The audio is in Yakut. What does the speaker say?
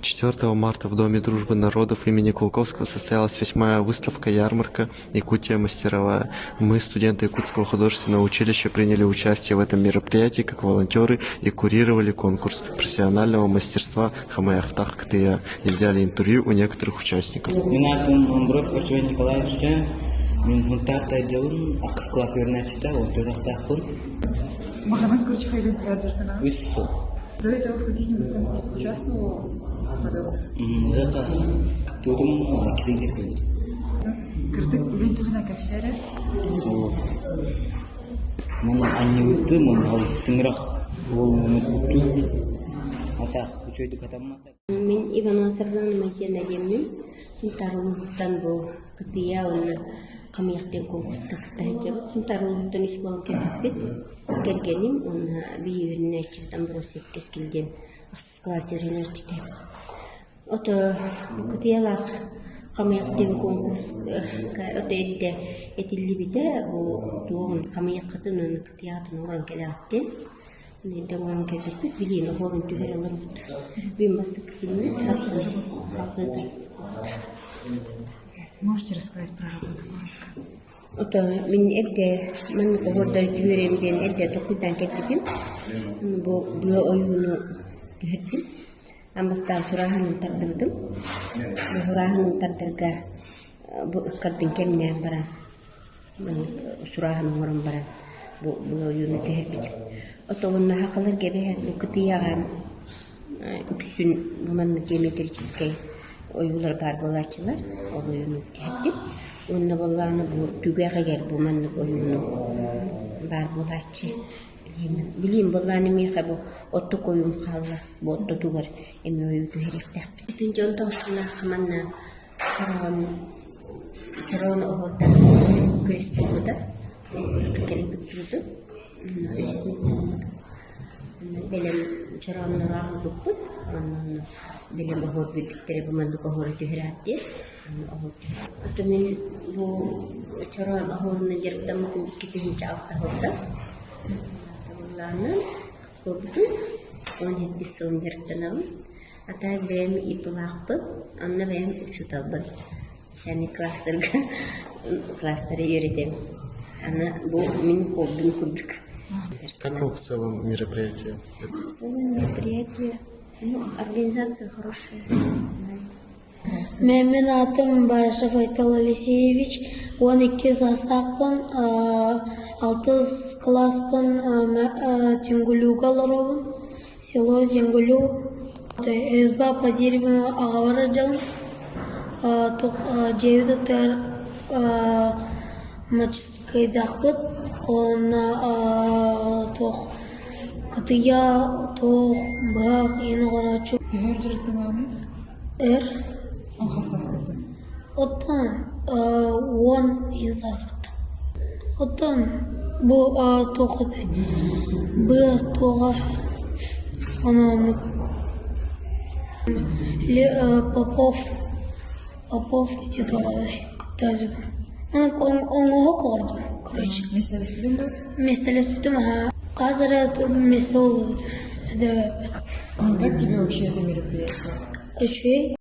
4 марта в Доме дружбы народов имени Кулаковского состоялась восьмая выставка-ярмарка «Якутия мастеровая». Мы, студенты Якутского художественного училища, приняли участие в этом мероприятии как волонтеры и курировали конкурс профессионального мастерства «Хамыйахтаах кытыйа» и взяли интервью у некоторых участников. Мин аатым Амброс Корчевой Николаевич, мин Һунтаар Тайдьабын, ахсыс кылаас үөрэнээччитэ, 14 саастаахпын. Маханан Корчхайдын театрына. Үс сыл. До этого в каких-нибудь конкурсах участвовала? Ыһыахха кыттыбытым, кисиҥ көрбүтүм. Кырдык үлэн туһунан кэпсээрэ. Маны анньыбыттым, ол тыҥырах буолуммут атах үчүгэйдик хатаммата. Мин Иванова Саргылана Моисеевна диэммин. Сунтаар улууһуттан бу Кытыйа уонна Хамыйах диэн конкурска кытта сылдьабыт. Сунтаар улууһуттан үс буолан кэлбиппит. Кэргэним уонна биһиги үөрэнээччибит Амбросьев Кэскил диэн ахсыс кылаас үөрэнээччитэ. Ото Кытыйалаах Хамыйах диэн конкурска ото эрдэ этиллибитэ. Бу туоҕун хамыйаххытын уонна кытыйаҕытын оҥорон кэлэҕит диэн. Дэҥҥэ кэлбиппит, билиэн оһуорун түһэрэ олорбут. Бүгүн бастакы күммүт, хассын салгыы Можете рассказать про работу коротко? Ото мин эрдэ маннык оһуордары түһэриэм диэн эрдэ толкуйдаан кэлбитим. Бу быа ойууну түһэрдим. Аан бастаан сурааһынын тардыбытым. Бу сурааһынын тардарга бу ыккардын кэмнээн баран Маннык сурааһын оҥорон баран бу быа ойууну түһэрбитим. Отоҕунна сахаларга эбэһээт бу кытыйаҕа үксүн бу маннык геометрическэй ойуулар баар буолааччылар. Ол ойууну түһэрдим. Уонна буоллаҕына бу түгэҕигэр бу маннык ойууну баар буолааччы. Билиим буоллаҕына миэхэ бу оттук ойуум хаалла. Бу оттотугар эмиэ ойуу түһэриэхтээхпин. Итин дьон тоҕус манна Чороон чороон оһуордар күрэс буолбута. Ол күрэххэ кэлин кыттыбытым. Үһүс миэстэ буолбутум. Бэлэм чорооннору аҕалбыппыт. Уонна онно бэлэм оһуор биэрбиттэрэ бу маннык оһуору түһэрээт диэн. Ото мин бу чороон оһуорунан дьарыктаммытым 2006 сылга. Табыллаанан хас буолбутун 17 сылын дьарыктанабын. А так бэйэм ИП-лаахпын, онно бэйэм учууталбын. Начальник класстарга класстары үөрэтэбин. Аны бу мин хоббим курдук. Как вам в целом мероприятие? В целом мероприятие, ну, организация хорошая. Мин аатым Баишев Айтал Алексеевич, 12 саастаахпын, алтыс кылааспын Тюнгулюга олоробун. Село Земгулю Изба по дереву аҕабар дьон дьиэбит аттыгар мачыскыйдаахпыт уонна туох кытыйа туох быһах иин оҕонооччу Төһө өр дьарыктанаҕыный? Өр Он хас сааскыттан? Оттон 10 иин сааспыттан. Оттон бу туох этэй быа туоҕа ону оннук Попов Попов ити туох этэй кыттааччытым оҥоһук оҥордум короче Миэстэлэспитиҥ дуо? Миэстэлэспитим аһаа хас эрэ миэстэ буолбут Как тебе вообще это мероприятие? Үчүгэй.